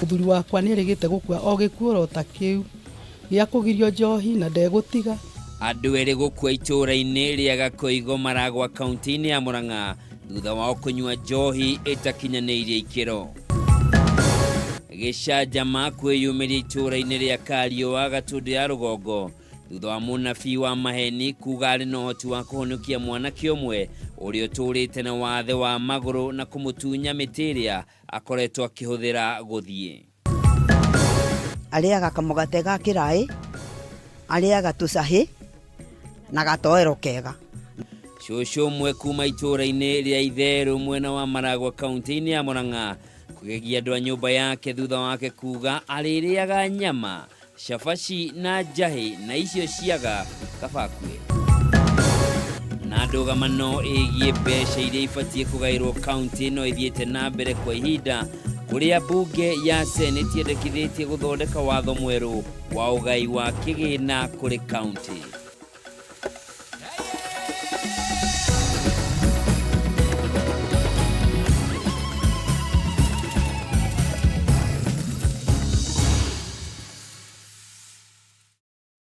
Mũthuri wakwa nĩ erĩgĩte gũkua o gĩkuũ ta kĩu gĩa kũgirio njohi na ndegũtiga. Andũ erĩ gũkua itũũra-inĩ rĩa Gakoigo Maragwa kaunti-inĩ ya Murang'a thutha wao kũnyua njohi ĩtakinyanĩirie ikĩro. Gĩcanjama kwĩyumĩria itũũra-inĩ rĩa Kariũa Gatũndũ ya Rũgongo thutha wa mũnabii wa maheni kuga arĩ na ũhoti wa kũhonokia mwanake ũmwe ũrĩa ũtũũrĩte na wathe wa magũrũ na kũmũtunya mĩtĩ ĩrĩa akoretwo akĩhũthĩra gũthiĩ. Arĩaga kamũgate ga kĩraĩ, arĩaga tũcahĩ na gatoero kega. Cũcũ ũmwe kuma itũũra-inĩ rĩa Itherũ mwena wa Maragwa kaunti-inĩ ya Murang'a kũgegia andũ a nyũmba yake thutha wake kuga arĩrĩaga nyama, cabaci na njahĩ na icio ciaga kaba akue. Na ndũgamano ĩgiĩ mbeca iria ibatiĩ kũgaĩrwo kaunti no ĩthiĩte na mbere kwa ihinda kũrĩa mbunge ya seneti yendekithĩtie gũthondeka watho mwerũ wa ũgai wa kĩgĩna kũrĩ kaunti.